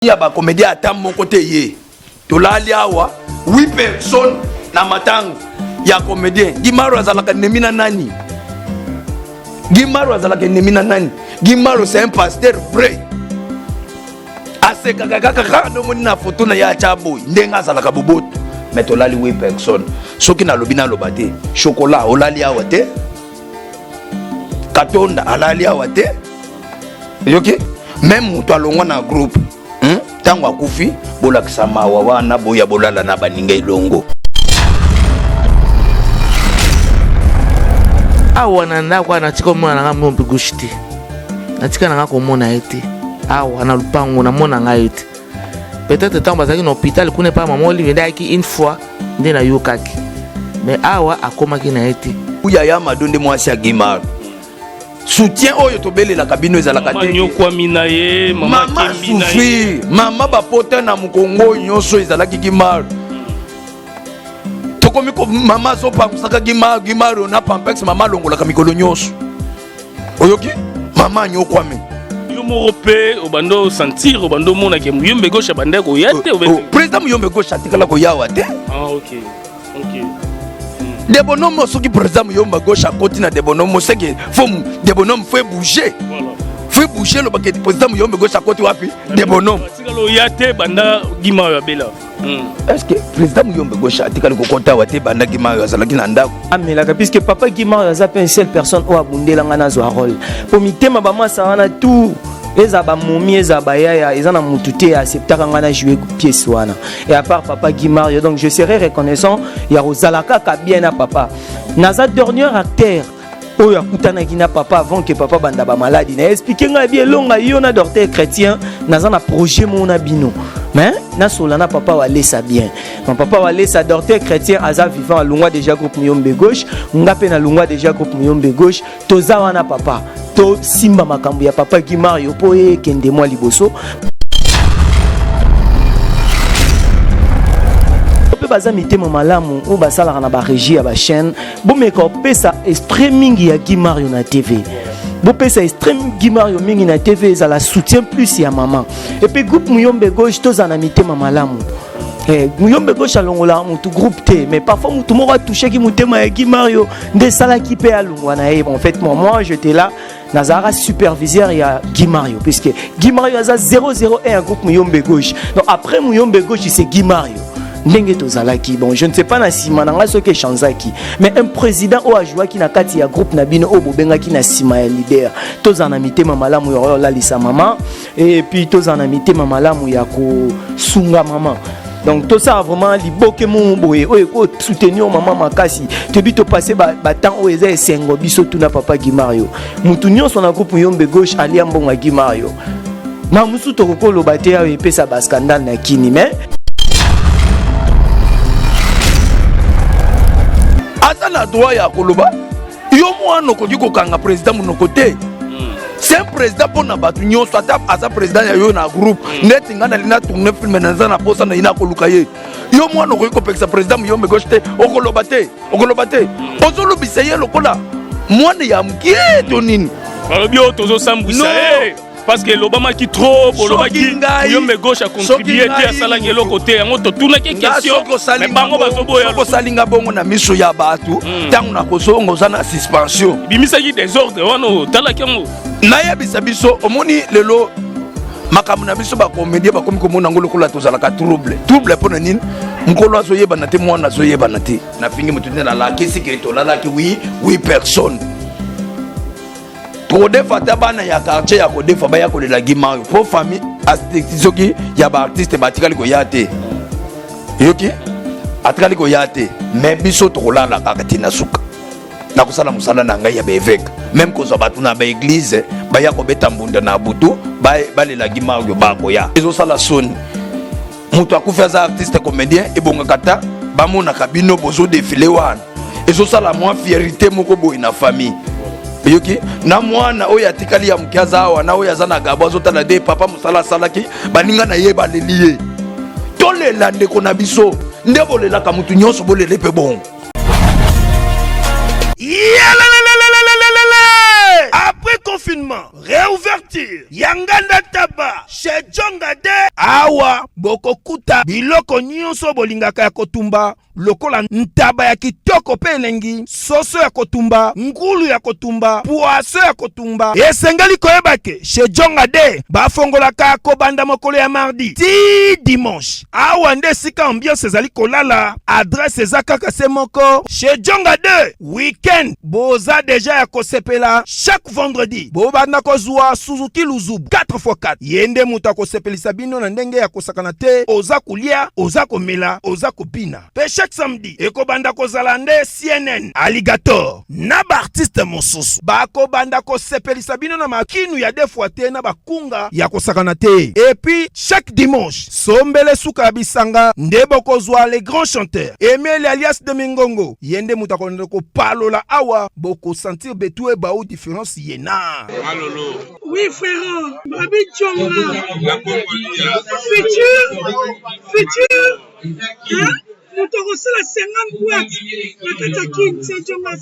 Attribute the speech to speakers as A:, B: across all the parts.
A: Ya ba comédien ata moko te ye tolali awa 8 personnes na matanga ya comédien. Gimaro azalaka ennemi na nani? Gimaro azalaka ennemi na nani? Gimaro, c'est un pasteur vrai, asekaka kaka kaka ndomoni na foto na ye atya boye ndenge azalaka boboto. Mais tolali 8 personnes. Soki nalobi, naloba te. Chocolat olali awa te, Katonda alali awa te. Yoki même moto alongwa na groupe, Ntango akufi, bolakisa mawa wana, boya bolala na baninga elongo.
B: Awa na ndako awa, natika omona nanga Muyombe Gauche te, natika nanga komona ye te. Awa na lupango namona ngai ye te. Peut-être ntango bazalaki na hôpital kuna epai mama Olive nde ayaki une fois nde nayokaki, mais awa akomaki na ye te.
A: Yaya Mado nde mwasi ya Gimar. Soutien oyo tobelelaka bino ezalaka te.
C: Nyokwami na ye.
A: Mama souffrir, mama bapota na mokongo nyonso ezalaki Gimar. Tokomi, mama azopangusaka Gimar, Gimar na pampex, mama alongolaka mikolo nyonso. Oyoki, mama anyokwami.
C: Yo moko mpe obanda osentir, obanda omonake Muyombe Gauche abanda koya te?
A: Président Muyombe Gauche atikala koyawa te.
C: Ah, ok.
A: Debonhomme, soki président Muyombe Gauche akoti na Debonhomme, seke faut Debonhomme faut bouger, faut bouger. Lobaka président Muyombe Gauche akoti wapi? Debonhomme.
C: Atikala oya te banda Gima oyo abela.
A: Est ce que président Muyombe Gauche atikali kokota awa te banda Gima oyo azalaki na ndako?
D: Amelaka, puisque papa Gima oyo aza mpe seule personne oyo abundelanga nazwa rôle, po mitema bamasa wana tout eza bamomi, eza bayaya, eza na mutu te acceptaka ngai na jouer pièce wana, et à part papa Guy Mario. Donc je serai reconnaissant ya kozala kaka bien na papa. Naza dernier acteur oyo akutanaki na papa avant que papa banda bamaladi na expliquer ngai bi elonga yo na docteur Chrétien. Naza na projet moko na bino, mais nasola na papa Walesa bien. Donc papa Walesa, docteur Chrétien aza vivant, alongwa déjà groupe Muyombe Gauche, nga mpe nalongwa déjà groupe Muyombe Gauche. Toza wana, papa, tosimba makambo ya papa Guy Mario mpo ekende mwa liboso. Mpe baza mitema malamu oyo basalaka na barégie ya bachaîne, bomeka kopesa extrait mingi ya Guy Mario na TV. Bopesa extrait Guy Mario mingi na TV, ezala soutien plus ya mama. Et puis groupe Muyombe Gauche, tozala na mitema malamu. Muyombe Gauche alongolaka motu groupe te, mais parfois motu moko atouchaki motema ya Guy Mario nde esalaki mpe alongwa na ye. Bon, en fait, moi j'étais là, nazalaka superviseur ya Guy Mario, puisque Guy Mario aza 001 groupe Muyombe Gauche. Donc après Muyombe Gauche, c'est Guy Mario ndenge tozalaki. Bon, je ne sais pas na nsima na ngai soki echangeaki, mais un président oyo ajouaki na kati ya groupe na bino oyo bobengaki na nsima ya leader, tozala na mitema malamu ya olalisa mama, et puis tozala na mitema malamu ya kosunga mama. Donc tosala vraiment liboke moko boye oyo ekosoutenir mama makasi. Toyebi topase batemps oyo eza esengo. Biso tuna papa Guy Mario, mutu nyonso na groupe Muyombe Gauche alia mbongo ya Guy Mario. Ma mosusu tokoki koloba te, ayo epesa bascandale na kini, mais
A: Aza na droit ya koloba. Yo mwana okoki kokanga président monoko te. C'est un président mpo na bato nyonso. Ata aza président ya yo na groupe, neti ngai nalingi natourne film, naza na posa na ye, nakoluka ye. Yo mwana okoki kopekisa président Muyombe Gauche te. Okoloba te, okoloba te. Ozolobisa ye lokola mwana ya mokie to nini?
C: Balobi oyo tozosambwisa ye parce que elobamaki trop, bolobaki Muyombe Gauche acontribue te, asalaki eloko te. Yango totunaki question, mais bango bazoboya.
A: Osalinga bongo na miso ya bato, ntango na kozonga oza na suspension.
C: Bimisaki désordre wana, otalaki yango.
A: Nayebisa biso, omoni lelo makambo na biso bacomédien bakomi komona yango lokola tozalaka trouble. Trouble mpo na nini? Mokolo azoyebana te, mwana azoyebana te. Nafingi motu te, nalakisi ke tolalaki huit personnes. Tokodefa ata bana ya quartier ya kodefa, baya kolela Guy Mario mpo famille soki ya baartiste batikali koya te. Yoki atikali koya te, mais biso tokolala kaka ntina suka. Nakosala mosala na ngai ya baévêque, même kozwa bato na baéglise baya kobeta mbunda na butu, balela Guy Mario, bakoya. Ezosala soni. Moto akufi, aza artiste comédien, ebongaka ta bamonaka bino bozodéfiler wana, ezosala mwa fierté moko boye na famille. Oyoki na mwana oyo atikali ya moke aza awa, na oyo aza na Gabo, azotala de papa mosala asalaki, baninga na ye baleli ye. Tolela ndeko na biso nde bolelaka motu nyonso, bolele mpe bongo.
E: Après confinement, Lancement, reouverture ya nganda taba chez Djonga de awa bokokuta biloko nyonso bolingaka ya kotumba lokola ntaba ya kitoko mpe elengi, soso ya kotumba, ngulu ya kotumba, poisson ya kotumba. Esengeli koyeba ke chez Djonga de bafongolaka kobanda mokolo ya mardi ti dimanche. Awa nde esika ambiance ezali kolala, adresse eza kaka se moko chez Djonga de week-end boza deja ya kosepela chaque vendredi bobanda kozwa Suzuki Luzubu 4x4 ye nde moto akosepelisa bino na ndenge ya kosakana te oza kolia oza komela oza kobina pe chaque samedi ekobanda kozala nde CNN Alligator na baartiste mosusu bakobanda kosepelisa bino na makinu ya deux fois te na bakunga ya kosakana te et puis chaque dimanche sombele suka ya bisanga nde bokozwa les grands chanteurs Emile alias de Mingongo ye nde moto akolanda kopalola awa bokosentir betu ebau différence ye na
F: Malolo.
G: Oui frérot, Babi Djonga. Futur, futur, hein? Moto akosala 50 boîte na kati ya kin, c'est Djonga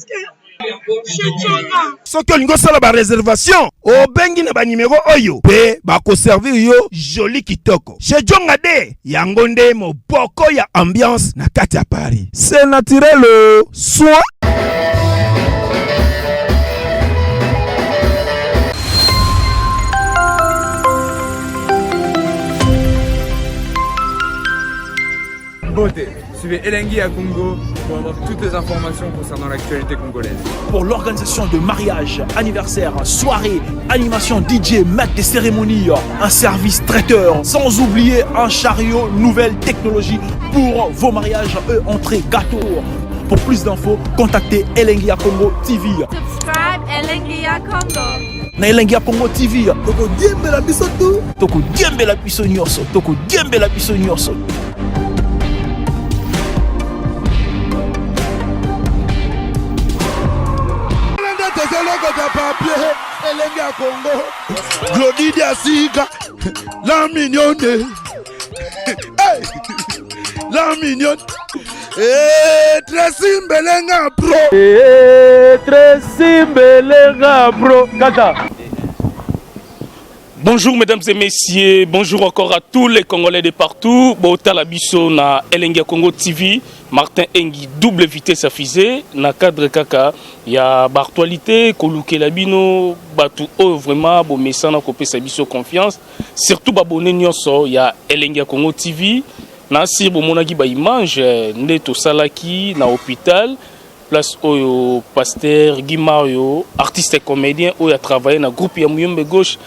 G: chez Djonga.
E: Soki olingi osala ba reservation obengi na ba numero oyo mpe bakoservir yo joli kitoko chez Djonga de yango nde moboko ya ambiance na kati ya Paris. C'est naturel soin.
F: Beauté. Suivez Elengi à Congo pour avoir toutes les informations concernant l'actualité congolaise.
H: Pour l'organisation de mariages, anniversaires, soirées, animation DJ, maître des cérémonies, un service traiteur, sans oublier un chariot nouvelle technologie pour vos mariages, eux, entrée, gâteau. Pour plus d'infos, contactez Elengi à Congo TV.
I: Subscribe Elengi ya Congo.
H: Na Elengi ya Congo TV. Tokodiembela biso tout. Tokodiembela biso nyonso. Tokodiembela biso nyonso.
A: Tozolokota papier Elengi ya Congo. Glody Diasika, la mignonne. Hey! La mignonne. Eh, Tracy Mbelenga Pro.
D: Eh, Tracy Mbelenga Pro. Kaka.
C: Bonjour mesdames et messieurs, bonjour encore à tous les Congolais de partout. Botala biso na Elengi ya Congo TV, Martin Engi double vitesse à fusée na cadre kaka ya ba actualité kolukela bino batu oyo vraiment bomesana kopesa biso confiance, surtout ba abonné nyonso ya Elengi ya Congo TV. Na si bomonaki ba image nde tosalaki na hôpital place oyo pasteur Guy Mario artiste et comédien oyo a travaillé na groupe ya Muyombe gauche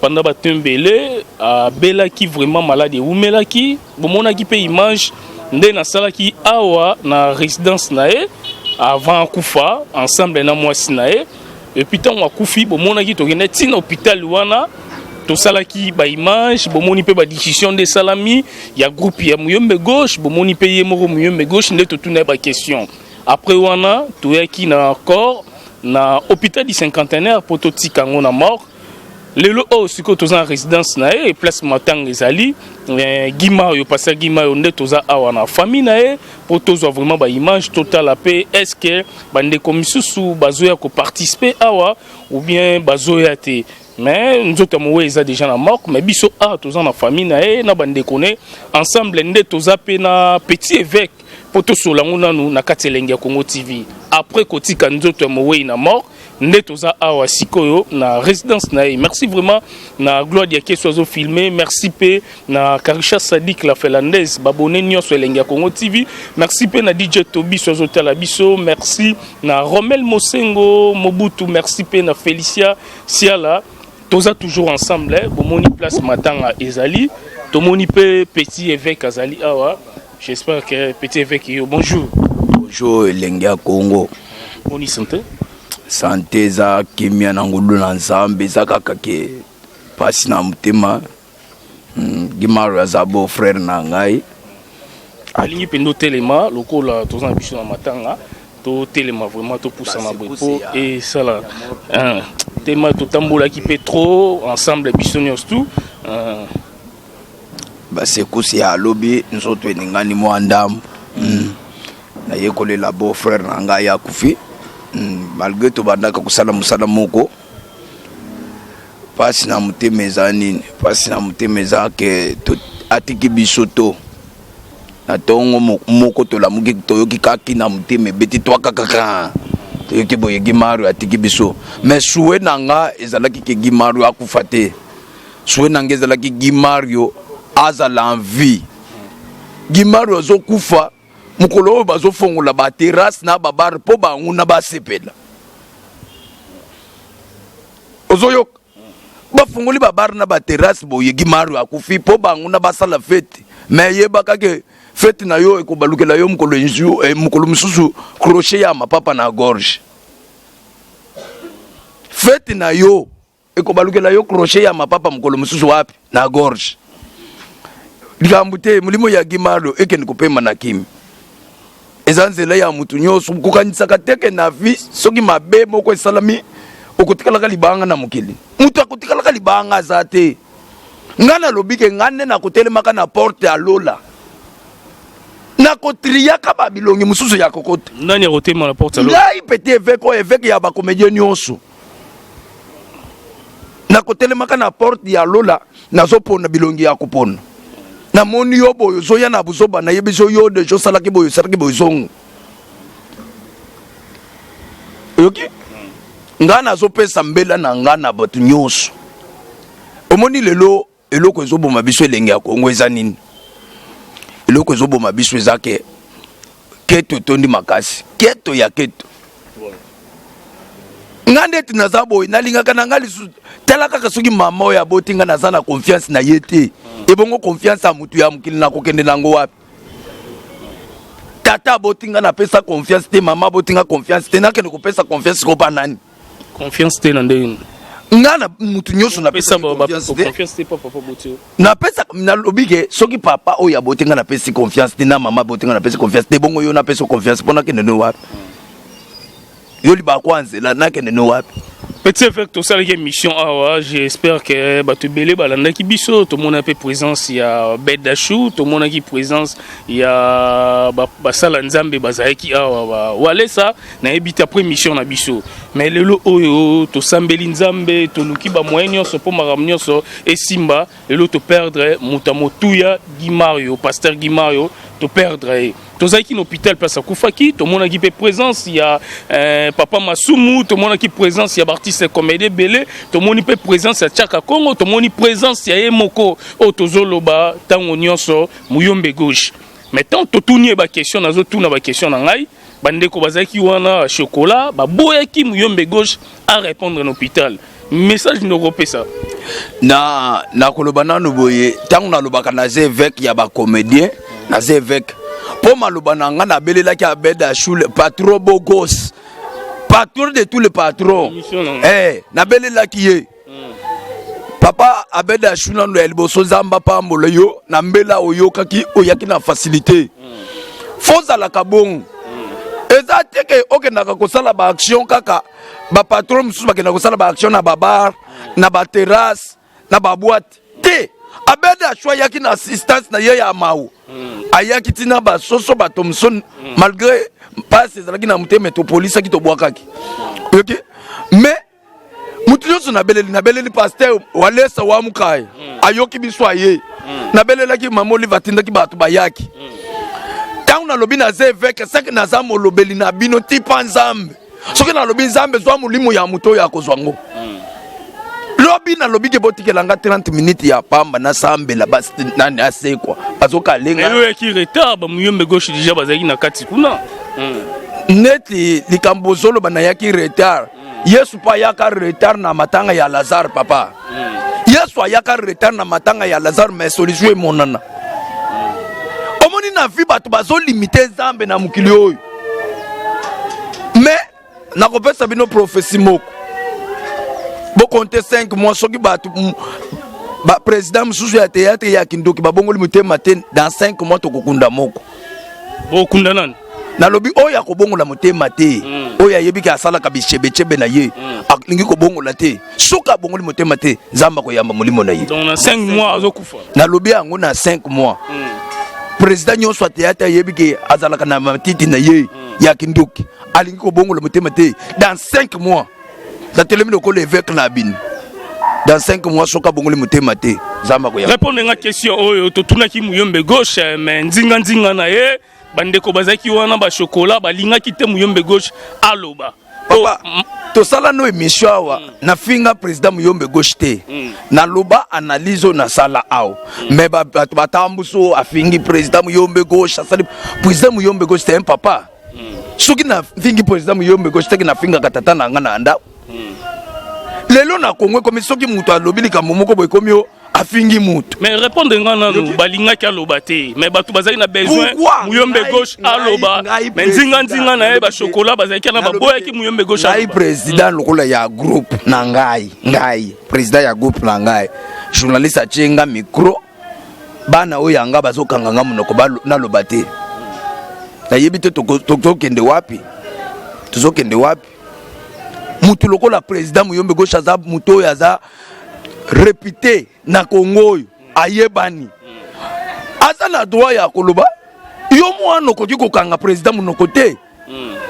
C: pendant ba tembele abelaki vraiment malade ewumelaki bomonaki pe image nde nasalaki awa na résidence na ye avant akufa ensemble na mwasi na ye et puis ntango akufi bomonaki tokende ti na hôpital wana tosalaki ba image bomoni pe ba discussion nde esalami ya groupe ya Muyombe gauche bomoni pe ye moko Muyombe gauche nde totuna ye ba question après wana toyaki na corps na hôpital du cinquantenaire po totika yango na morgue lelo oyo sikoyo toza na résidence na ye place matanga ezali Guy Mario pasteur Guy Mario nde toza awa na famille na ye po tozwa vraiment ba image totala pe est-ce que bandeko misusu bazoya ko participer awa ou bien bazoya te mais nzoto ya mowe eza déjà na morgue mais biso awa toza na famille na ye na bandeko ne ensemble nde toza pe na petit évêque po tosola yango nanu na kati Elengi ya Congo TV après kotika nzoto ya mowei na morgue nde toza awa sikoyo na résidence na ye. Merci vraiment na Gloire Diakeso azo filmer, merci pe na Karisha Sadik la Finlandaise, babone nyonso Elengi ya Congo TV, merci pe na DJ Tobi so azotala biso, merci na Romel Mosengo Mobutu, merci pe na Felicia Siala. Toza toujours ensemble, hein. Bomoni place matanga ezali, tomoni pe petit évêque azali awa. J'espère que petit évêque yo bonjour.
A: Bonjour Elengi ya Congo.
C: Boni santé?
A: Santé eza kimia na ngolu na Nzambe, eza kaka ke pasi na motema. Guy Mario aza beau frère na ngai.
C: Alingi mpenza otelema lokola toza na biso na matanga, totelema vraiment topusana boye po esala tema totambolaki mpe trop ensemble biso nyonso tout.
A: Basekusi ya alobi nzoto eningani mwa ndambo. Nayekolela beau frère na ngai akufi. Malgré tobandaka kosala mosala moko. Pasi na motema eza nini? Pasi na motema eza ke atiki biso to na tongo moko tolamuki toyoki kaki na motema ebeti twakakaka toyoki boye Guy Mario atiki biso. Mais souhait na nga ezalaki ke Guy Mario akufa te. Souhait na nga ezalaki Guy Mario azala en vie. Guy Mario azokufa mokolo oyo bazofongola ba terrasse na ba bar mpo banguna basepela. Ozoyoka bafongoli ba bar na ba terrasse boye Guy Mario akufi mpo banguna basala fete. Mais yebaka ke fete na yo ekobalukela yo mokolo eh, mokolo mosusu crochet ya mapapa na gorge. Fete na yo ekobalukela yo crochet ya mapapa mokolo mosusu wapi na gorge. Likambo te, molimo ya Guy Mario ekende kopema na kimi. Eza nzela ya mutu nyonso. Kokanisaka te ke na vie soki mabe moko esalami okotikalaka libanga na mokili. Mutu akotikalaka libanga aza te. Nga nalobi ke nga nde nakotelemaka na porte ya lola, nakotriaka ba bilongi mosusu ya kokota.
C: Nani akotema na porte ya lola?
A: Ngai petit évêque oyo évêque ya ba comédien nyonso. Nakotelemaka na porte ya lola, nazopona bilongi ya kopona. Namoni yo boye ozoya na buzoba, nayebi so yo deja osalaki boye, osalaki boye, zongo. Oyoki? Nga nazopesa mbela na nga na bato nyonso. Omoni lelo eloko ezoboma biso elenge ya Kongo eza nini? Eloko ezoboma biso eza ke keto etondi makasi, keto ya keto. Nga ndeti naza boye, nalingaka na nga lisusu. Tala kaka soki mama oyo aboti nga naza na confiance na ye te. Ebongo confiance ya mutu ya mokili nakokende nango wapi? Tata aboti nga napesa confiance te, mama aboti nga confiance te, nakende kopesa confiance ko pa nani?
C: Confiance te na ndenge nini?
A: Nga na mutu nyonso napesa confiance te.
C: Confiance te pa papa aboti yo.
A: Napesa, nalobi ke soki papa oyo aboti nga napesi confiance te, na mama aboti nga napesi confiance te, bongo yo napesa confiance mpo nakende no wapi? Yo libakwa nzela nakende no wapi?
C: Petit évêque, tosalaki émission awa, j'espère que bato ebele balandaki biso. Tomonaki mpe présence ya Bedachou, tomonaki présence ya basala Nzambe bazalaki awa ba Walesa, nayebi te après émission na biso. Mais lelo oyo tosambeli Nzambe, toluki ba moyen nyonso mpo makambo nyonso esimba. Lelo to perdre moto ya motuya Guy Mario, pasteur Guy Mario, to perdre ye. Tozalaki na hôpital place akufaki, tomonaki mpe présence ya papa Masumu, tomonaki présence ya baartiste comédien ebele, tomoni mpe présence ya Tchaka Congo, tomoni présence ya ye moko oyo tozoloba ntango nyonso Muyombe gauche. Mais tant totuni ye ba question, nazotuna ba question na ngai, bandeko bazalaki wana chocolat, baboyaki Muyombe gauche à répondre na hôpital. Message ndokopesa
A: na nakoloba nanu boye, ntango nalobaka naza évêque ya ba comédien, naza évêque mpo maloba na nga nabelelaki Abed Achoul, patron beau gosse, patron de tous les patrons. Eh, nabelelaki ye papa Abed Achoul nanu ya liboso, Nzambe apambola yo na mbela oyokaki, oyaki na facilité. Fozalaka bongo, eza te ke okendaka kosala ba action kaka ba patron mosusu bakenda kosala ba action na ba bar, na ba terrasse, na ba boîte te. Abed Achoul ayaki na assistance na ye ya mawo, ayaki ntina basoso ba Thomson, malgré mpasi ezalaki na motema, topolisaki, tobwakaki. Oyoki? Mais mutu nyonso nabeleli, nabeleli pasteur Walesa wa Mukai, ayoki biso aye. Nabelelaki mama Olive, atindaki bato bayaki. Ntango nalobi naza évêque, seke naza molobeli na bino tipa Nzambe. Soki nalobi Nzambe zwa molimo ya moto oyo akozwa ngo. Lobi nalobi ke botikela nga 30 minutes ya pamba nasambela basi nani asekwa bazokalenga.
C: Lelo oyaki retard, ba Muyombe gauche déjà bazalaki na kati kuna.
A: Neti likambo ozoloba nayaki retard. Yesu pa ayaka retard na matanga ya Lazare papa. Yesu ayaka retard na matanga ya Lazare, mais solution emonana. Omoni na vie bato bazolimite Nzambe na mokili oyo. Mais nakopesa bino prophétie moko. Bokonte 5 mois soki bato ba président mosusu ya théâtre ya kindoki babongoli motema te, dans 5 mois tokokunda moko.
C: Bokunda nani?
A: Nalobi oyo akobongola motema te, oyo ayebi ke asalaka bichebechebe na ye, alingi kobongola te. Soki abongoli motema te, Nzambe akoyamba molimo na ye.
C: Donc na 5 mois azokufa.
A: Nalobi yango na 5 mois. Président nyonso ya théâtre ayebi ke azalaka na matiti na ye ya kindoki, alingi kobongola motema te, dans 5 mois natelemi lokola évêque na bino. Dans 5 mois soki abongoli motema te, Nzambe akoya.
C: Répondre nga question oyo totunaki Muyombe gauche, mais nzinga nzinga na ye bandeko bazalaki wana ba chocolat balingaki te Muyombe gauche aloba.
A: Papa, tosala no émission awa, nafinga président Muyombe gauche te. Naloba analyse oyo nasala awa, mais bato batambuso afingi président Muyombe gauche, asali président Muyombe gauche, c'est un papa. Soki nafingi président Muyombe gauche teke nafingaka tata na nga na ndako. Lelo na Kongo ekomi soki moto alobi likambo moko boye, ekomi o afingi moto.
C: Mais répondre nga nanu, balingaki aloba te, mais bato bazalaki na besoin
A: Pourquoi?
C: Muyombe gauche aloba.
A: Ngai
C: Mais nzinga
A: président,
C: nzinga na ye
A: nalobi te.
C: bachocolat bazalaki na
A: Nalobi
C: baboyaki
A: te.
C: Muyombe gauche
A: Ngai
C: aloba.
A: président lokola ya groupe na ngai, ngai président ya groupe na ngai, journaliste atie nga micro, bana oyo yanga bazokanga nga monoko, naloba te. Nayebi te tokende wapi, tozokende wapi. Mutu lokola président Muyombe gauche aza mutu oyo aza réputé na Congo oyo ayebani, aza na droit ya koloba. Yo mwana okoki kokanga président monoko te.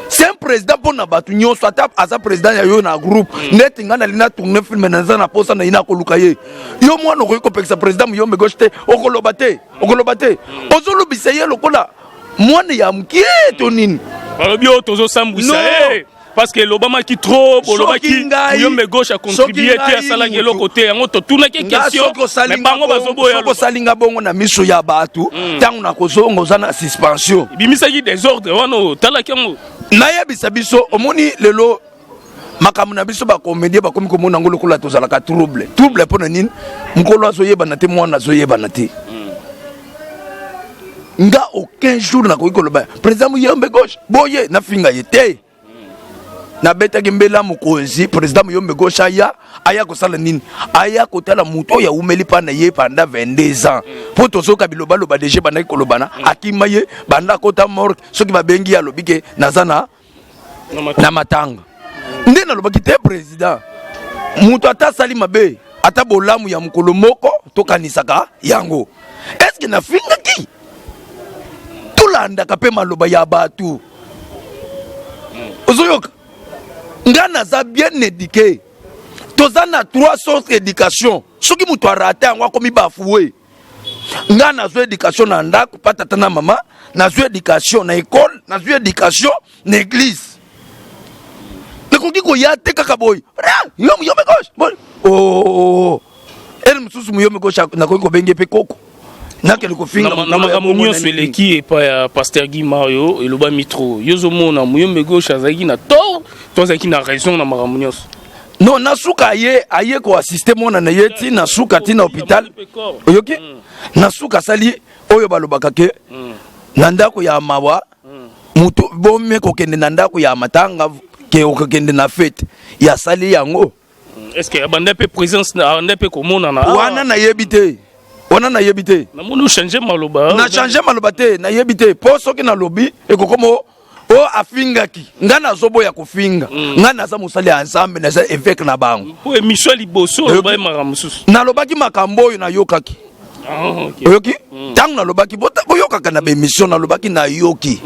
A: C'est un président mpo na bato nyonso, ata aza président ya yo na groupe. Neti ngai nalingi natourne film, naza na posa na ye, nakoluka ye. Yo mwana okoki kopekisa président Muyombe gauche te, okoloba te, okoloba te. Ozolobisa ye lokola mwana ya mokie to nini?
C: Balobi oyo tozosambwisa
A: Non.
C: ye parce que elobamaki trop, bolobaki
A: Soki
C: Muyombe gauche acontribue
A: soki
C: te,
A: ngai
C: asalaki
A: mutu-
C: eloko te. Yango totunaki
A: Nga
C: question,
A: soki osali
C: mais
A: nga
C: bango bazoboya
A: soki
C: aloba.
A: osali nga bongo na miso ya bato, ntango nakozonga oza na suspension.
C: Ebimisaki désordre wana otalaki yango.
A: Nayebisa biso, omoni lelo makambo na biso bacomédien bakomi komona yango lokola tozalaka trouble. Trouble mpo na nini? Mokolo azoyebana te, mwana azoyebana te. Nga aucun jour nakoki koloba président Muyombe gauche boye, nafinga ye te. Nabetaki mbela mokonzi, président Muyombe gauche aya, aya kosala nini? Aya kotala moto oyo awumeli mpa na ye pendant 22 ans, mpo tozoka bilobaloba deje bandaki kolobana, akima ye banda akota morgue. Soki babengi ye, alobi ke naza na matanga. Nde nalobaki te, président moto ata asali mabe, ata bolamu ya mokolo moko tokanisaka yango. Est-ce nafingaki? Tolandaka mpe maloba ya bato. Ozoyoka nga naza bien éduqué. Toza na trois sources éducation. Soki moto arate yango, akomi bafoué. Nga nazwa éducation na ndako pa tata na mama, nazwa éducation na école, nazwa éducation na église. Nakoki koya te kaka boye, yo Muyombe gauche boye. Oh, ere mosusu Muyombe gauche nakoki kobenge mpe koko, nakende kofinga
C: Na
A: mokolo ya
C: makambo
A: bongo
C: nyonso
A: na nini.
C: Eleki epai ya pasteur Guy Mario, elobami trop. Yo ozomona Muyombe gauche azalaki na tort to azalaki na raison na makambo nyonso?
A: Non, na suka aye, aye koassiste mwana na ye ti na suka, ti na hôpital. Oyoki, na suka asali oyo balobaka ke na ndako ya mawa moto bome kokende na ndako ya matanga ke okokende na fête. Yasali yango.
C: Est ce que abanda mpe présence, abanda mpe komonana awa?
A: Wana nayebi te, wana nayebi te.
C: Namoni ochange maloba.
A: Na change maloba te, nayebi te, mpo soki nalobi ekokoma o afingaki nga. Nazoboya kofinga. Nga naza mosali ya Nzambe, naza évêque na bango.
C: Mpo émission ya liboso olobaki makambo mosusu.
A: Nalobaki makambo oyo nayokaki.
C: Ah, ok.
A: Oyoki, ntango nalobaki, boyokaka na baémission, nalobaki nayoki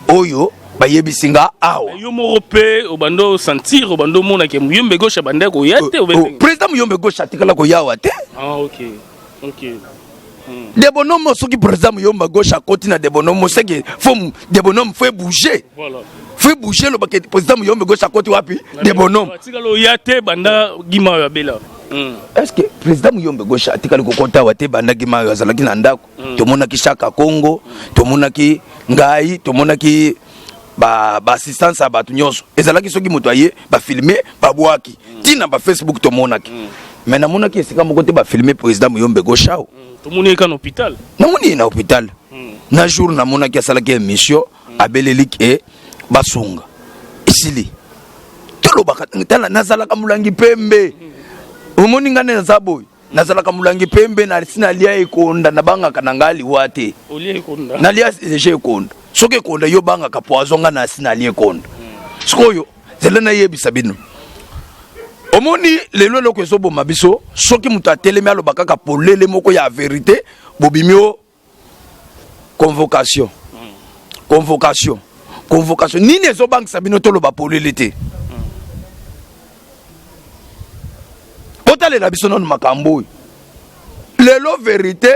A: oyo bayebisi nga awa.
C: Yo moko mpe obanda osentir, obanda omonake Muyombe gauche abanda koya te?
A: Oh, président Muyombe gauche atikala koyawa te.
C: Ah, ok.
A: Debonhomme, soki président Muyombe gauche akoti na Debonhomme, seke faut Debonhomme faut bouger.
C: Voilà.
A: Faut bouger. Lobake président Muyombe gauche akoti wapi? Debonhomme.
C: Atikala oya te banda Guy Mario abela.
A: Est ce que président Muyombe gauche atikali kokota awa te banda Guy Mario azalaki na ndako? Tomonaki Chaka Congo, tomonaki ngai, tomonaki baassistance ya bato nyonso. Ezalaki soki moto aye, bafilme, babwaki ntina bafacebook, tomonaki. Mais namonaki esika moko te bafilme président Muyombe gauche awa.
C: Tomoni ye kaka na hôpital.
A: Namoni ye na hôpital. Na jour namonaki asalaki émission, abeleli ke basunga, esili. Tolobaka, tala, nazalaka molangi pembe. Omoni ngai nde naza boye, nazalaka molangi pembe, nasi nalia ekonda, nabangaka na ngai liwa te.
C: Olia ekonda?
A: Nalia deja ekonda. Soki ekonda, yo bangaka poison, ngai nasi nalia ekonda. Sikoyo zela nayebisa bino, omoni lelo eloko ezoboma biso, soki moto atelemi aloba kaka polele moko ya vérité, bobimi o convocation, convocation, convocation. Nini ezobangisa bino toloba polele te? Botala. Bosalela biso nanu makambo oyo lelo. Verité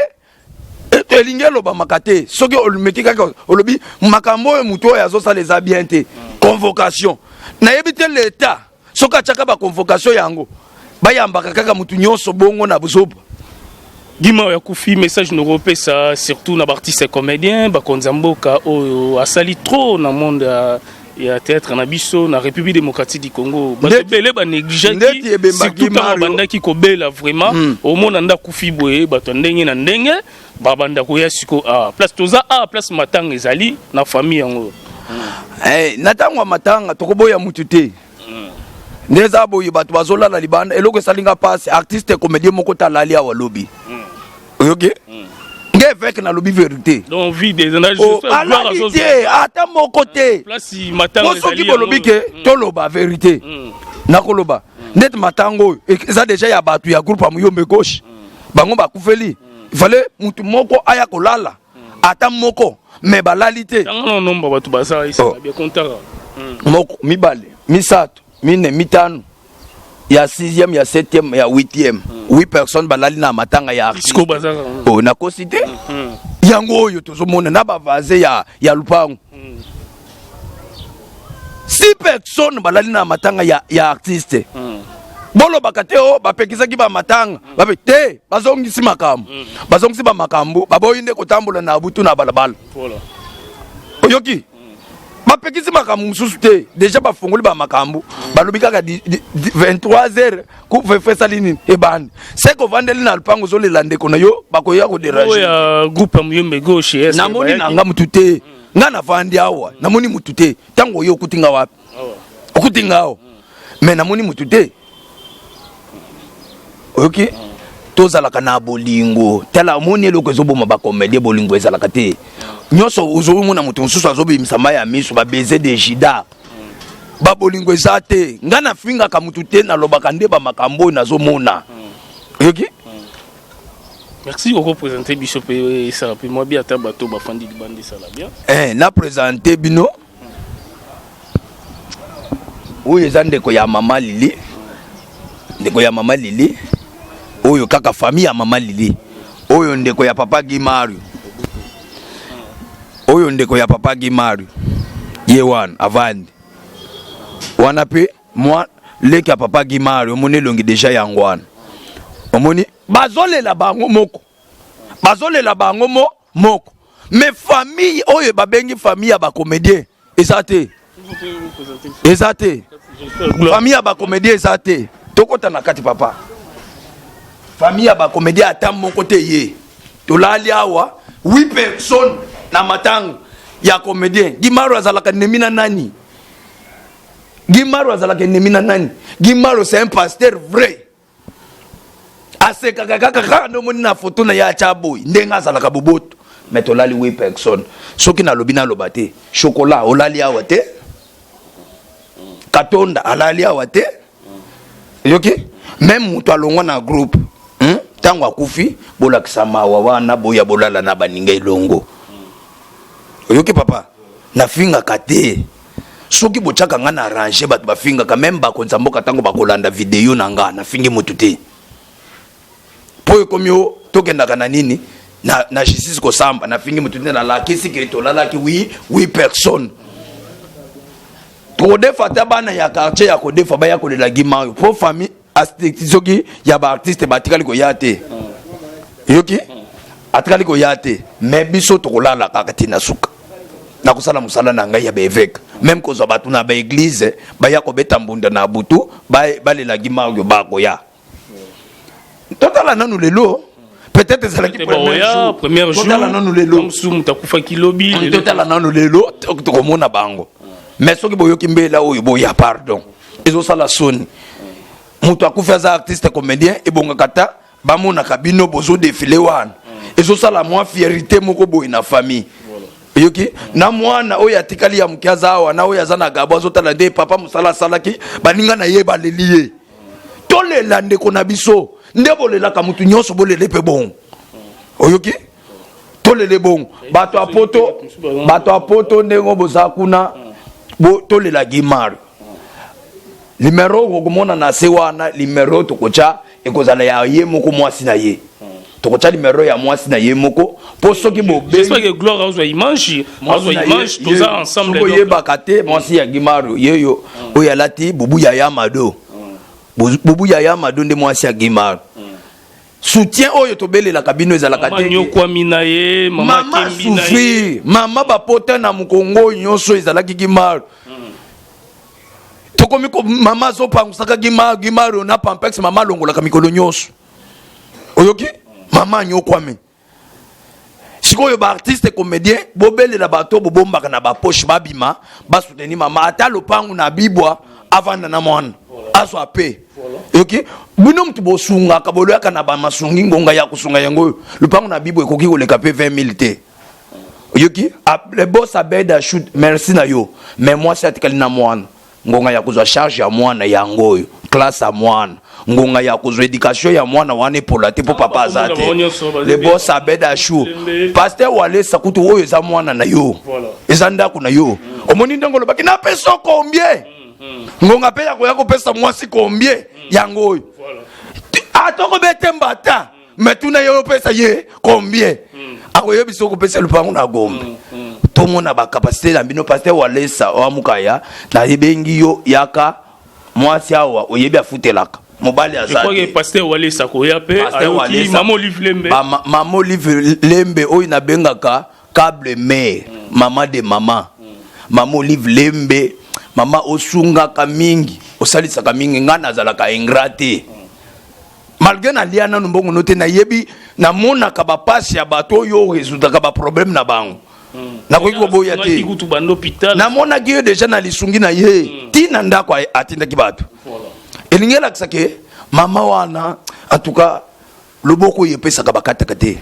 A: elingi elobamaka te. Soki olumeki kaka, olobi makambo oyo motu oyo azosala eza bien te, convocation. Nayebi te, leta soki atiaka baconvocation yango, bayambaka kaka motu nyonso bongo na buzoba.
C: Gima oyo akufi, message noko opesa surtout na baartiste comédien, bakonzi ya mboka oyo asali trop na monde ya théâtre na biso na République démocratique du Congo? Bato ebele banégligeaki, surtout ntango bandaki kobela. Vraiment, omona nde akufi boye, bato ya ndenge na ndenge babanda koya. Siko a place toza, a place matanga ezali na famille yango.
A: Na ntango ya matanga tokoboya mutu te. Nde eza boye, bato bazolala libanda. Eloko esalinga mpasi, artiste comédien moko talali awa lobi. Oyoki nge, évêque, nalobi vérité.
C: Donc vide.
A: Alali te, ata moko te. Po soki bolobi ke toloba vérité, nakoloba ndeti matango oyo eza déjà ya bato ya groupe ya Muyombe Gauche. Bango bakufeli, ifale mutu moko aya kolala, ata moko, me balali te. Moko, mibale, misato, mine, mitano, ya 6e, ya 7e, ya 8e, 8 personnes balali na matanga ya artiste. Oh, nakosi te. Yango oyo tozomona na bavase ya lupango, 6 personnes balali na matanga ya artiste. Bolobaka te o bapekisaki bamatanga bape te. Bazongisi makambo, bazongisi bamakambo, baboyi nde kotambola na butu na balabala. Oyoki, bapekisi makambo mosusu te. Déjà bafongoli bamakambo, balobi kaka 23 heures couvre-feu esali nini, ebandi. Seke ovandeli na lupango, ozolela ndeko na yo, bakoya kodéranger.
C: Groupe ya Muyombe Gauche.
A: Namoni na nga mutu te. Nga navandi awa, namoni mutu te. Ntango oyo okuti nga wapi? Okuti nga awa, mais namoni mutu te. Oyoki, tozalaka na bolingo. Tala, omoni eloko ezoboma bacomédien, bolingo ezalaka te. Nyonso ozomona, moto mosusu azobimisa mai ya miso, babaiser de Judas, babolingo eza te. Ngai nafingaka motu te, nalobaka nde bamakambo oyo nazomona. Oyoki?
C: Merci. Okoprésente biso mpe, esala mpe mwa bien, ata bato bafandi libanda, esala bien.
A: Na présente bino oyo eza ndeko ya mama Lili, ndeko ya mama Lili oyo, kaka famille ya mama Lili oyo, ndeko ya papa Guy Mario oyo, ndeko ya papa Guy Mario ye wana avandi wana, mpe mwa leki ya papa Guy Mario. Omoni elongi déjà, yango wana. Omoni, bazolela bango moko, bazolela bango moko, mais famille oyo babengi famille ya bacomédien eza te, eza te. Famille ya bacomédien eza te. Tokɔta na kati, papa. Famille ya bacomédien ata moko te ye. Tolali awa 8 personnes na matanga ya comédien. Gimaro azalaka ennemi na nani? Gimaro azalaka ennemi na nani? Gimaro, c'est un pasteur vrai. Asekaka kaka kaka nde omoni na foto na ye atya boye, ndenge azalaka boboto. Mais tolali 8 personnes. Soki nalobi, naloba te. Chocolat olali awa te, Katonda alali awa te. Yoki, même moto alongwa na groupe, Ntango akufi, bolakisa mawa wana, boya bolala na baninga elongo. Oyoki, papa? Nafingaka te. Soki botiaka nga na arrange, bato bafingaka, même bakonza mboka, ntango bakolanda video na nga, nafingi motu te. Mpo ekomi o tokendaka na nini, na justice kosamba. Nafingi motu te, nalakisi ke tolalaki 8 personnes. Tokodefa ata bana ya quartier ya kodefa, baya kolela Gimayo, mpo famille soki ya baartiste batikali koya te. Yoki, atikali koya te, mais biso tokolala kaka ntina suka. Nakosala mosala na ngai ya baévêque, même kozwa bato na baéglise baya kobeta mbunda na butu, balela Gimayo, bakoya. Totala nanu lelo, peut-être ezalaki
C: premier jour.
A: Totala nanu lelo.
C: Moto akufaki lobi.
A: Totala nanu lelo, tokomona bango. Mais soki boyoki mbela oyo, boya, pardon, ezosala soni. Moto akufi aza artiste comédien, ebongaka ta bamonaka bino bozodéfiler wana, ezosala mwa fierté moko boye na famille. Oyoki, na mwana oyo atikali ya moke aza awa, na oyo aza na Gabo, azotala nde papa mosala asalaki, baninga na ye baleli ye. Tolela ndeko na biso nde bolelaka motu nyonso, bolele mpe bongo. Oyoki, tolele bongo. Bato ya poto, bato ya poto, ndenge boza kuna, tolela Gimaro. Numero okomona na se wana, numero tokotya. Ekozala ya ye moko mwasi na ye. Tokotya numero ya mwasi na ye moko mpo soki
C: bobengi Gloire azwa image, azwa image, toza ensemble.
A: Soki oyebaka te, mwasi ya Gimaro yeyo oyo alati bubu ya Yamado. Bubu ya Yamado nde mwasi ya Gimaro. Soutien oyo tobelelaka bino ezalaka te.
C: Nyokwami na ye,
A: mama souffrir, mama bapota na mokongo nyonso ezalaki Gimaro. Tokomi ko mama azopangusaka Gimaro, Gimaro na pampex mama alongolaka mikolo nyonso. Oyoki? Mama anyokwami. Sikoyo ba artiste comédien bobelela bato bobombaka na bapoche babima basoutenir mama, ata lopangu na bibwa avanda na mwana azwa pe. Oyoki? Bino mutu bosungaka boloyaka na bamasungi ngonga ya kosunga yango oyo lopangu na bibwa ekoki koleka pe 20 000 te. Oyoki? Le boss Abed Shoot, merci na yo, mais mwasi atikali na mwana. Ngonga ya kozwa charge ya mwana yango oyo, classe ya mwana, ngonga ya kozwa éducation ya mwana wana epola te mpo papa aza te. Le boss Abed Achou, pasteur Walesa kutu oyo eza mwana na yo, eza ndako na yo. Omoni ndenge olobaki napesa combien? Ngonga mpe ya koya kopesa mwasi combien yango oyo. Atoko bete mbata, mais tuna ye opesa ye combien? Akoyebisa okopesa lupango na Gombe. Tomona bacapacité na bino. Pasteur Walesa wa Mukaya, nayebengi yo yaka mwasi awa oyebi afutelaka mobali aza te.
C: Pasteur Walesa koya pe ayoki Mama Olive Lembe.
A: Mama Olive Lembe oyo nabengaka câble mère, mama de mama. Mama Olive Lembe, mama osungaka mingi, osalisaka mingi, nga nazalaka ingrat te. Malgré nalia nanu mbongo no te, nayebi namonaka bapasi ya bato oyo résoudaka baproblème na bango. Nakoki koboya te, namonaki yo deja na lisungi na ye ntina ndako atindaki bato. Elingi elakisa ke mama wana, en tout cas loboko oyo epesaka bakataka te.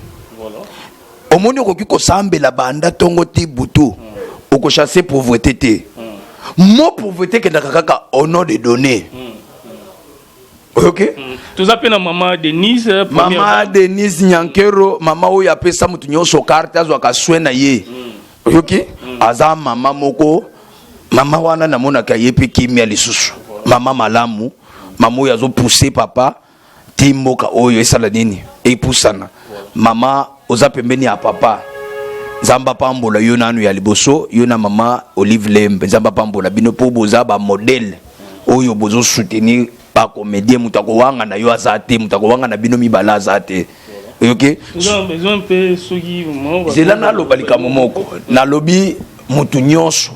A: Omoni, okoki kosambela banda ntongo ti butu, okochasser pauvreté te. Mo pauvreté ekendaka kaka au nom de donner. Oyoki?
C: Toza mpe na mama Denise.
A: Mama Denise Nyankero, mama oyo apesa motu nyonso carte azwaka soin na ye. Oyoki? Aza mama moko, mama wana namonaka ye mpe kimia lisusu. Mama malamu, mama oyo azopousse papa ti mboka oyo esala nini, epusana. Mama oza pembeni ya papa, Nzambe apambola yo nanu ya liboso, yo na mama Olive Lembe, Nzambe apambola bino mpo boza bamodele oyo bozosoutenir bacomédien. Moto akowanga na yo aza te, moto akowanga na bino mibale aza te. Oyoki? Zela naloba likambo moko. Nalobi motu nyonso,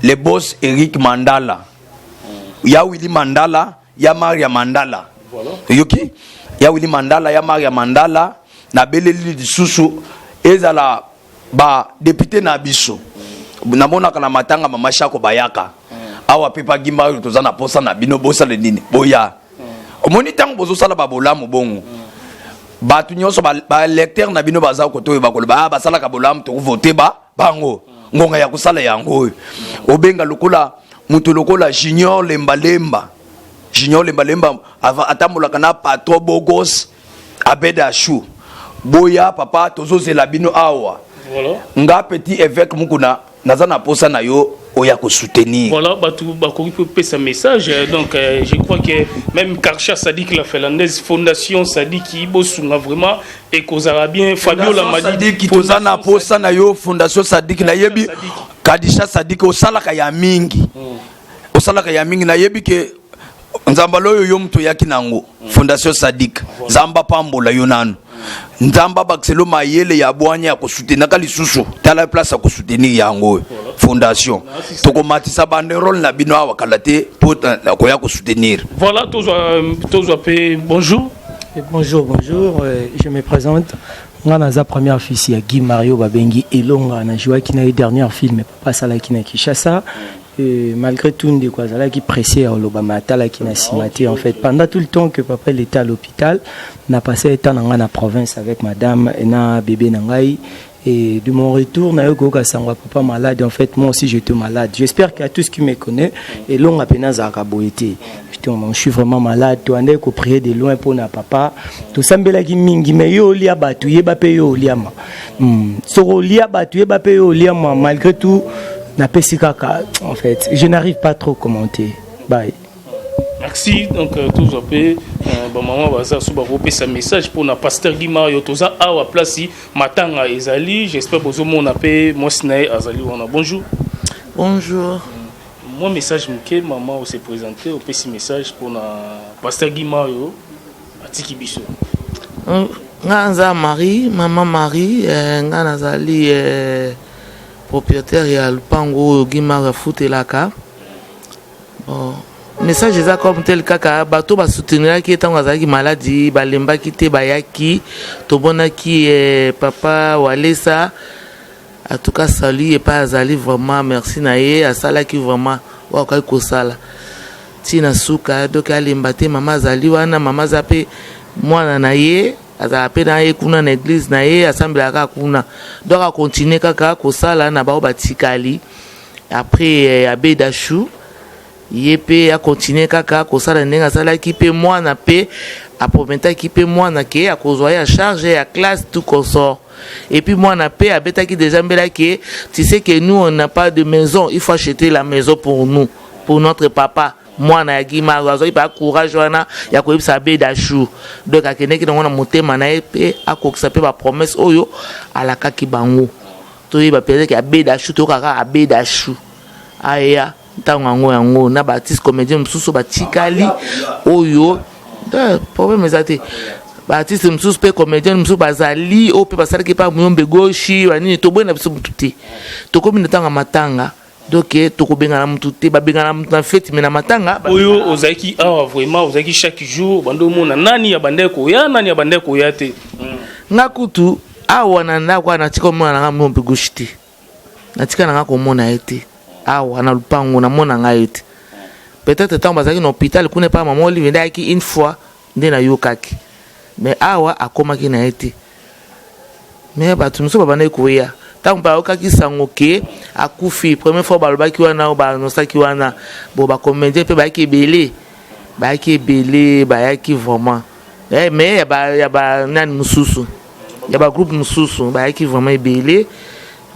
A: le boss Eric Mandala, ya Willi Mandala, ya Maria Mandala. Oyoki? Ya Willi Mandala, ya Maria Mandala, nabeleli lisusu ezala badéputé na biso. Namonaka na matanga mama Shako bayaka awa mpe pagimba oyo toza na posa na bino, bosala nini, boya. Omoni, ntango bozosala babolamu bongo, bato nyonso baélecteur na bino baza kote oyo bakoloba: ah, basalaka bolamu, tokovote ba bango. Ngonga ya kosala yango oyo. Obenga lokola moto lokola Junior Lembalemba. Junior Lembalemba atambolaka na patron Bogos Abed Ashu. Boya papa, tozozela bino awa. Nga petit évêque Mukuna, naza na posa na yo oya kosoutenir.
C: Voilà, bato bakoki kopesa message. Donc je crois que même Karcha Sadik la Finlandaise, Fondation Sadiki, bosunga vraiment ekozala bien. Fabiola
A: Madidi, toza na posa na yo. Fondation Sadik, nayebi Kadisha Sadik osalaka ya mingi, osalaka ya mingi. Nayebi ke nzambala oyo yo moto oyaki nango, Fondation Sadik, Nzambe apambola yo nanu, Nzambe abakiselo mayele ya bwanya ya kosoutenaka lisusu. Tala place ya kosoutenir yango oyo fondation. Tokomatisa banderole na bino awa kala te mpo koya kosoutenir.
C: Voilà, tozwa mpe bonjour.
D: Bonjour, bonjour, je me présente. Nga naza première fils ya Guy Mario, babengi Elonga. Najouaki na ye dernière film papa asalaki na Kinshasa. Et malgré tout, ndeko azalaki pressé ya koloba, mais atalaki na nsima te. En fait, pendant tout le temps que papa il était à l'hôpital, na passé temps na ngai na province avec madame na bébé na ngai. Et de mon retour, na yoka sango papa malade. En fait, moi aussi j'étais malade. J'espère qu'à tous qui me connaissent, Elonga pena azalaka boye te. Je suis vraiment malade. Toande ko prier de loin pour na papa. Tosambelaki mingi, mais yo olia bato, yeba pe yo oliama. Soko olia bato, yeba pe yo oliama. Malgré tout, napesi kaka. En fait, je n'arrive pas trop commenter. Bye.
C: Merci. Merci. Donc euh, tozwa mpe euh, bamama baza so bakopesa message mpona pasteur Guy Mario. Toza awa place matanga ezali, j'espère bozomona mpe mwasi na ye azali wana. Bonjour.
B: Bonjour.
C: Mwa message moke, mama, ose présente, opesi message mpona pasteur Guy Mario atiki biso.
B: Nga naza Marie, mama Marie, eh, nga nazali eh, propriétaire ya lupango oyo Guy Mario afutelaka. Bon, message eza comme tel: kaka bato basouteniraki ye ntango azalaki maladi, balembaki te, bayaki. Tomonaki eh, papa Walesa, en tout cas salut epai azali, vraiment merci na ye. Asalaki vraiment oyo akokaki kosala ntina suka, donc alemba te. Mama azali wana, mama aza mpe mwana na ye, azala mpe na ye kuna na église na ye, asambelaka kaka kuna. Donc akontinue kaka kosala na bao batikali. Après eh, abe Dashu, ye mpe akontinue kaka kosala ndenge asalaki. Mpe mwana mpe aprometaki mpe mwana ke akozwa ye ya charge ya classe, tout consort. Et puis mwana mpe abetaki déjà mbela ke tu sais que nous, on n'a pas de maison, il faut acheter la maison pour nous, pour notre papa. Mwana ya Guy Mario azwaki mpe courage wana ya koyebisa abe Dashu. Donc akendeki nango na motema na ye mpe akokisa mpe bapromesse oyo alakaki bango. Toyeba mpenza ke abe Dashu, toyokaka abe Dashu aya ntango yango yango na baartiste comédien mosusu batikali oyo. Problème eza te. Baartiste mosusu mpe comédien mosusu bazali oyo mpe basalaki mpe Muyombe Gauche, banini, toboyi na biso motu te. Tokomi na ntango ya matanga, donc tokobengana motu te. Babengana motu na feti, me na matanga.
C: Oyo ozalaki awa, vraiment ozalaki chaque jour, bando omona nani ya bandeko koya, nani ya bandeko koya te?
B: Nga kutu awa na ndako awa, natika omona nanga Muyombe Gauche te, natika nanga komona ye te. Awa na lupango namona ngai ye te. Peut-être ntango bazalaki na hôpital kuna epai mama Olive nde ayaki une fois, nde nayokaki, mais awa akomaki na ye te. Mais bato mosusu babandaki koya ntango bayokaki sango ke akufi. Première fois balobaki wana, baannoncaki wana, bo bacomédien mpe bayaki ebele, bayaki ebele, bayaki vraiment eh, mais ya banani mosusu, ya bagroupe mosusu bayaki vraiment ebele.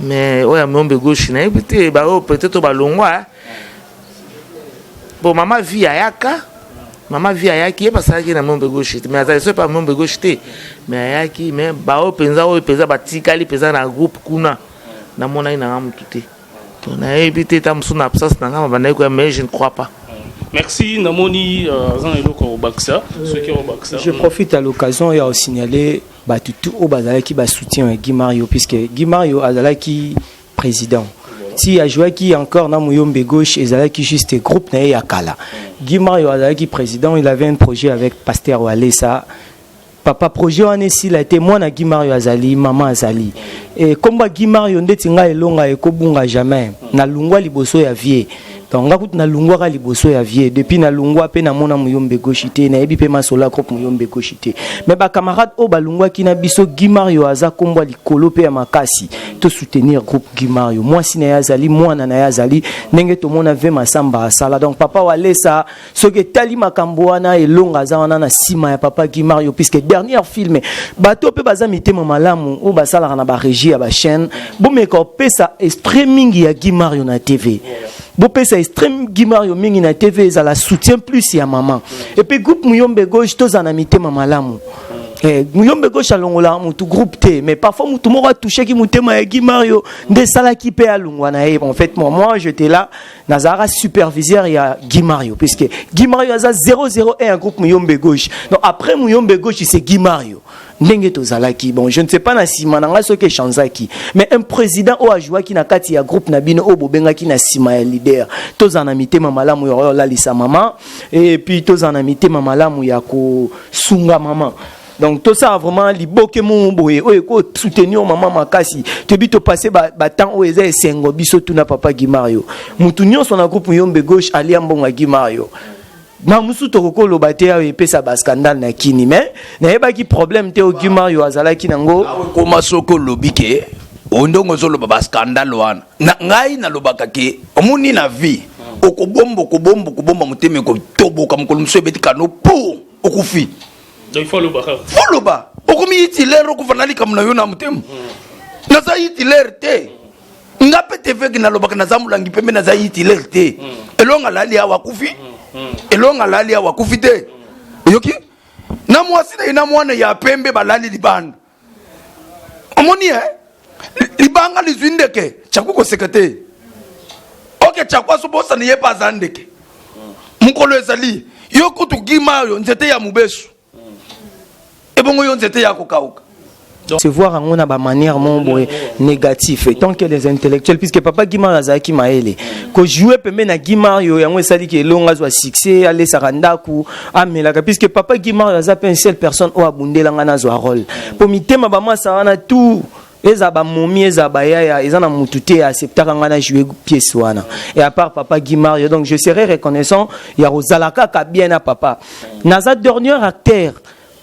B: Mais oyo ya Muyombe Gauche, nayebi te. Baoyo peut-être balongwa. Bon, mama Vi ayaka, mama Vi ayaki, ye basalaki na Muyombe Gauche te, mais azali so epa Muyombe Gauche te, mais ayaki. Mais baoyo mpenza, oyo mpenza batikali mpenza na groupe kuna, namonaki nanga motu te. To nayebi te, ta mosusu na absence na nga babandaki koya, mais je ne crois pas.
C: Merci. Namoni aza na eloko ya kobakisa, soki akobakisa.
D: Je profite à l'occasion ya kosignaler bato tu oyo bazalaki basoutien ya Guy Mario, puisque Guy Mario azalaki président ti ajouaki encore na Muyombe Gauche, ezalaki juste groupe na ye ya kala. Guy Mario azalaki président, il avait un projet avec pasteur Walesa. Papa, projet wana esila te. Mwana Guy Mario azali, mama azali. E komba Guy Mario ndeti ngai elonga ekobunga jamais. Nalungwa liboso ya vie, donc nga kutu nalungwaka liboso ya vie. Depuis nalungwa mpe namona Muyombe Gauche te, nayebi mpe masolo ya groupe Muyombe Gauche te. Mais bacamarade oyo balungwaki na biso, Guy Mario aza kombwa likolo mpe ya makasi. Tosoutenir groupe Guy Mario. Mwasi na ye azali, mwana na ye azali, ndenge tomona ve Masamba asala. Donc papa Walesa, soki etali makambo wana, elonga aza wana na nsima ya papa Guy Mario, puisque dernière film, bato mpe baza mitema malamu oyo basalaka na barégie ya bachaîne, bomeka kopesa extrait mingi ya Guy Mario na TV. Bopesa extrait Guy Mario mingi na TV, ezala soutien plus ya mama. Et puis groupe Muyombe Gauche, tozala na mitema malamu. Eh, Muyombe Gauche alongolaka mutu groupe te, mais parfois mutu moko atouchaki motema ya Guy Mario nde esalaki mpe alongwa na ye. En fait, moi, moi j'étais là, nazalaka superviseur ya Guy Mario, puisque Guy Mario aza 001 groupe Muyombe Gauche. Donc après Muyombe Gauche, c'est Guy Mario, ndenge tozalaki. Bon, je ne sais pas na nsima na ngai soki echangeaki, mais un président oyo ajouaki na kati ya groupe na bino oyo bobengaki na nsima ya leader, tozala na mitema malamu ya olalisa mama, et puis tozala na mitema malamu ya kosunga mama. Donc tosala vraiment liboke moko boye oyo ekosoutenir mama makasi. Toyebi topase batemps oyo eza esengo. Biso tuna papa Guy Mario, mutu nyonso na groupe Muyombe Gauche alia mbongo ya Guy Mario. Ma mosusu tokoki koloba te, ayo epesa bascandale na kini, mais nayebaki problème te oyo Guy Mario azalaki nango.
A: Koma soki olobi ke ondongo ozoloba bascandale wana na ngai, nalobaka ke omoni na vie, okobomba, okobomba, okobomba, motema ekotoboka, mokolo mosusu ebeti kano po okufi.
C: Donc il faut aloba kaka.
A: Foloba okomi Hitler, okufa na likambo na yo na motema. Naza Hitler te, nga mpe teveke nalobaka naza molangi pembe, naza Hitler te. Elonga alali awa, akufi. Elonga alali awa, akufi te. Oyoki? Na mwasi na ye na mwana ya pembe balali libanda. Omoni e libanga lizwi ndeke, Chaku koseka te. Oke Chaku azobosana ye mpe aza ndeke. Mokolo ezali yo kutu gima oyo nzete ya mobesu ebongo yo nzete ya kokauka.
D: Se voir yango na bamanière moko boye négatif, tant que des intellectuels, puisque papa Guy Mario azalaki mayele kojouer pembe na Guy Mario, yango esaliki Elonga azwa succès, alesaka ndako, amelaka, puisque papa Guy Mario aza mpe une seule personne oyo abundelanga nazwa rôle, mpo mitema bamasa wana tout eza bamomi, eza bayaya, eza na mutu te acceptaka nga na jouer pièce wana, et à part papa Guy Mario. Donc je serais reconnaissant ya kozala kaka bien na papa. Naza dernier acteur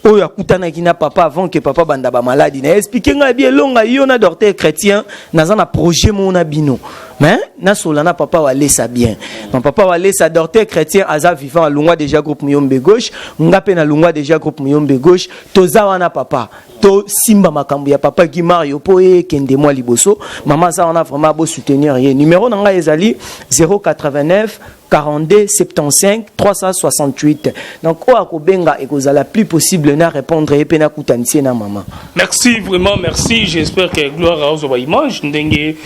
D: oyo akutanaki na papa avant que papa banda bamaladi na expliquer ngai bi Elonga, yo na docteur Chrétien, naza na projet moko na bino, mais nasola na papa Walesa bien. Donc papa Walesa, docteur Chrétien aza vivant, alongwa déjà groupe Muyombe Gauche, nga mpe nalongwa déjà groupe Muyombe Gauche. Toza wana, papa, tosimba makambo ya papa Guy Mario mpo ekende mwa liboso. Mama aza wana, vraiment bosoutenir ye. Numéro na ngai ezali 089 42 75 368. Donc oyo akobenga, ekozala plus possible na répondre ye mpe nakutanisi ye na mama.
C: Merci vraiment, merci. J'espère que Gloire azwa baimage ndenge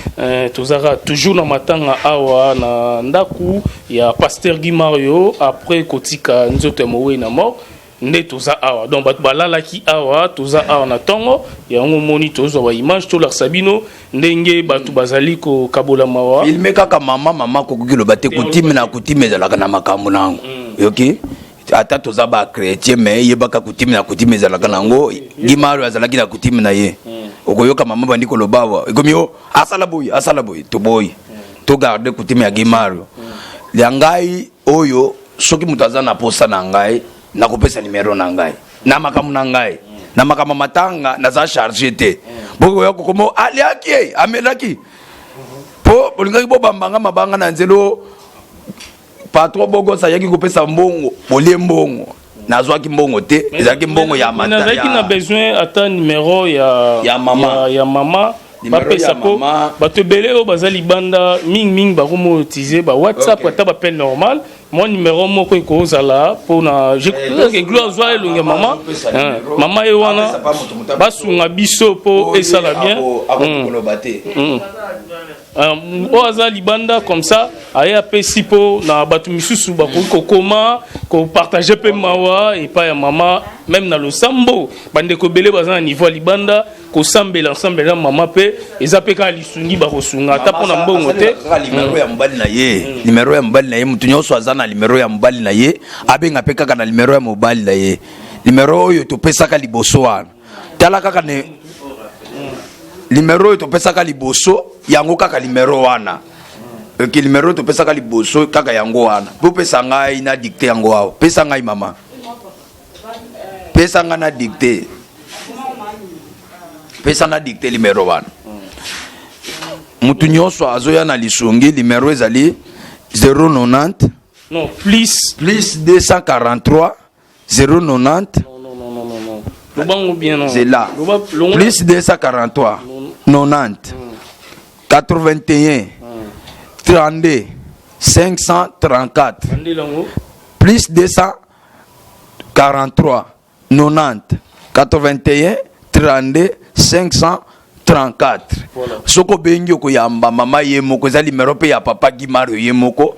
C: tozalaka toujours na matanga awa na ndako ya pasteur Guy Mario. Après kotika nzoto ya mowei na mort nde toza awa. Donc bato balalaki awa, toza awa na ntongo yango. Omoni, tozwa baimage, tolakisa bino ndenge bato bazali kokabola mawa.
A: Filme kaka mama, mama kokoki loba te. Coutume na coutume ezalaka na makambo nango. Yoki, ata toza bachrétien, mais yebaka coutume na coutume ezalaka nango. Guy Mario azalaki na coutume na ye. Okoyoka mama bandi koloba awa, ekomi o asala boye, asala boye. Toboyi, togarde coutume ya Guy Mario. Ya ngai oyo, soki moto aza na posa na ngai, nakopesa nimero na ngai na makambo na ngai na makambo matanga. Naza charge te. Bokoya kokomo aliaki ye, amelaki, mpo bolingaki bobambanga mabanga na nzela. Patron Bogos ayaki kopesa mbongo, bolie mbongo. Nazwaki mbongo te, ezalaki mbongo ya
C: mata. Nazalaki na besoin ata numero ya
A: ya mama.
C: Ya mama bapesa, mpo bato ebele oyo baza libanda mingimingi bakomotize ba WhatsApp, ata baappel normal. Mwa numero moko ekozala mpona Gloire zwa elongi ya mama. Mama ye wana, basunga biso mpo esala bien. Oyo aza libanda comme ça, aye apesi, mpo na bato misusu bakoki kokoma kopartage mpe mawa epai ya mama. Même na losambo, bandeko ebele baza na niveau ya libanda, kosambela ensemble na mama mpe eza mpe kaka lisungi, bakosunga ata mpo na mbongo te.
A: Nimero ya mobali na ye, nimero ya mobali na ye, motu nyonso aza na nimero ya mobali na ye, abenga mpe kaka na nimero ya mobali na ye, nimero oyo topesaka liboso wana. Tala kaka ne nimero oyo topesaka liboso, yango kaka nimero wana. Oke, nimero oyo topesaka liboso kaka yango wana. Bopesa ngai na dicte yango awa. Pesa ngai mama, pesa ngai na dicte, pesa na dicte nimero wana. Mutu nyonso azoya na lisungi, nimero ezali 090.
C: Non, plus.
A: Plus 243 090.
C: Non, non, non, non, non. Lobango bien, non.
A: C'est là. Plus 243 90 81 32 534. Plus 243 90 81 32 534. Soki obengi, okoyamba mama ye moko. Eza limero mpe ya papa Guy Mario ye moko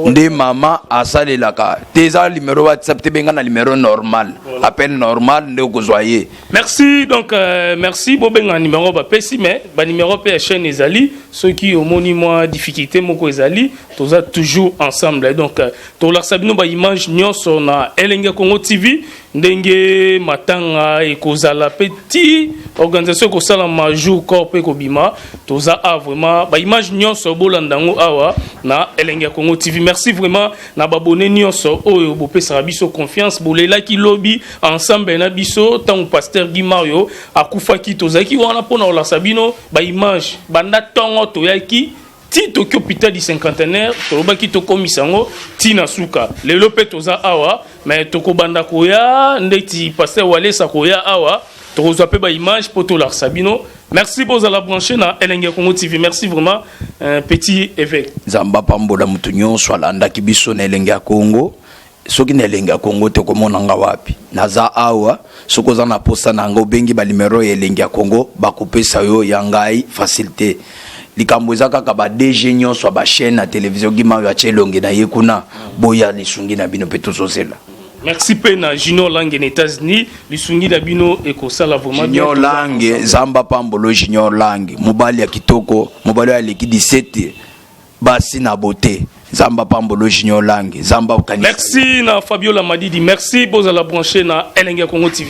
A: nde mama asalelaka te. Eza limero WhatsApp te, benga na limero normal, appel normal nde okozwa ye.
C: Merci. Donc merci. Bobenga numéro bapesi, mais banuméro mpe ya chaîne ezali. Soki omoni mwa difficulté moko ezali, toza toujours ensemble. Donc tolakisa bino baimage nyonso na Elenge Congo TV, ndenge matanga ekozala mpe ti organisation ekosalama, jour corps mpe ekobima. Toza a vraiment baimage nyonso, bolanda yango awa na Elenge ya Congo TV. Merci vraiment na babone nyonso oyo bopesaka biso confiance. Bolelaki lobi ensemble na biso ntango pasteur Guy Mario akufaki. Tozalaki wana mpona kolakisa bino baimage banda ntongo toyaki ti toki hôpital du Cinquantenaire. Tolobaki tokomisa yango ti na suka. Lelo mpe toza awa, mais tokobanda koya ndeti pasteur Walesa koya awa, tokozwa mpe baimage mpo tolakisa bino. Merci, bozala branché na Elenge ya Congo TV. Merci vraiment, petit évêque.
A: Nzambe apambola motu nyonso alandaki biso na Elenge ya Congo. Soki na Elengi ya Congo te, okomona nga wapi? Naza awa. Soki oza na posa na nga, obengi banimero ya Elengi ya Congo, bakopesa yo ya ngai facilité. Likambo eza kaka ba DG nyonso ya bachaîne ya télévision, Gima oyo atie elongi na ye kuna, boya lisungi na bino mpe tozozela.
C: Merci mpe na Junior Lange na États-Unis. Lisungi na bino ekosala vraiment.
A: Junior Lange, Zamba pambolo. Junior Lange, mobali ya kitoko, mobali oyo aleki 17 basi na bote. Zamba pambolo, Junior Lange, Zamba okanisa.
C: Merci na Fabiola Madidi. Merci, bozala branché na Elenge ya Congo TV.